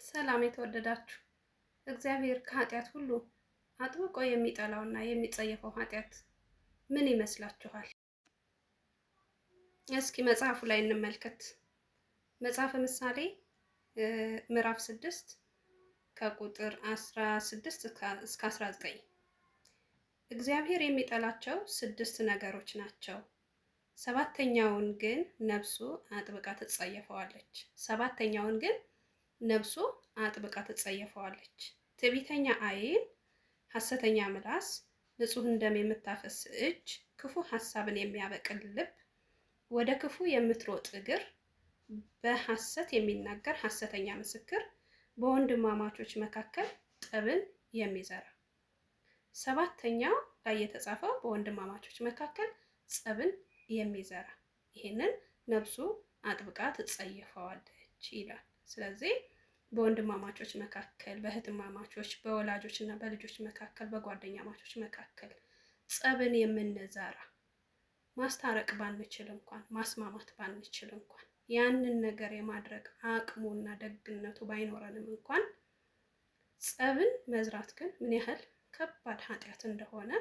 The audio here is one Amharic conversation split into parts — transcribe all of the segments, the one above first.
ሰላም የተወደዳችሁ፣ እግዚአብሔር ከኃጢአት ሁሉ አጥብቆ የሚጠላውና የሚጸየፈው ኃጢአት ምን ይመስላችኋል? እስኪ መጽሐፉ ላይ እንመልከት። መጽሐፈ ምሳሌ ምዕራፍ 6 ከቁጥር 16 እስከ 19። እግዚአብሔር የሚጠላቸው ስድስት ነገሮች ናቸው፣ ሰባተኛውን ግን ነፍሱ አጥብቃ ትጸየፈዋለች። ሰባተኛውን ግን ነፍሱ አጥብቃ ትጸየፈዋለች። ትዕቢተኛ ዓይን፣ ሐሰተኛ ምላስ፣ ንጹሕን ደም የምታፈስ እጅ፣ ክፉ ሐሳብን የሚያበቅል ልብ፣ ወደ ክፉ የምትሮጥ እግር፣ በሐሰት የሚናገር ሐሰተኛ ምስክር፣ በወንድማማቾች መካከል ጠብን የሚዘራ። ሰባተኛው ላይ የተጻፈው በወንድማማቾች መካከል ጸብን የሚዘራ፣ ይሄንን ነፍሱ አጥብቃ ትጸየፈዋለች ይላል። ስለዚህ በወንድማማቾች መካከል፣ በእህትማማቾች፣ በወላጆች እና በልጆች መካከል፣ በጓደኛማቾች መካከል ጸብን የምንዘራ፣ ማስታረቅ ባንችል እንኳን፣ ማስማማት ባንችል እንኳን፣ ያንን ነገር የማድረግ አቅሙና ደግነቱ ባይኖረንም እንኳን፣ ጸብን መዝራት ግን ምን ያህል ከባድ ኃጢአት እንደሆነ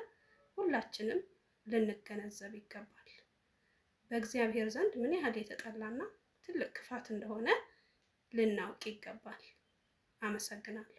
ሁላችንም ልንገነዘብ ይገባል። በእግዚአብሔር ዘንድ ምን ያህል የተጠላና ትልቅ ክፋት እንደሆነ ልናውቅ ይገባል። አመሰግናለሁ።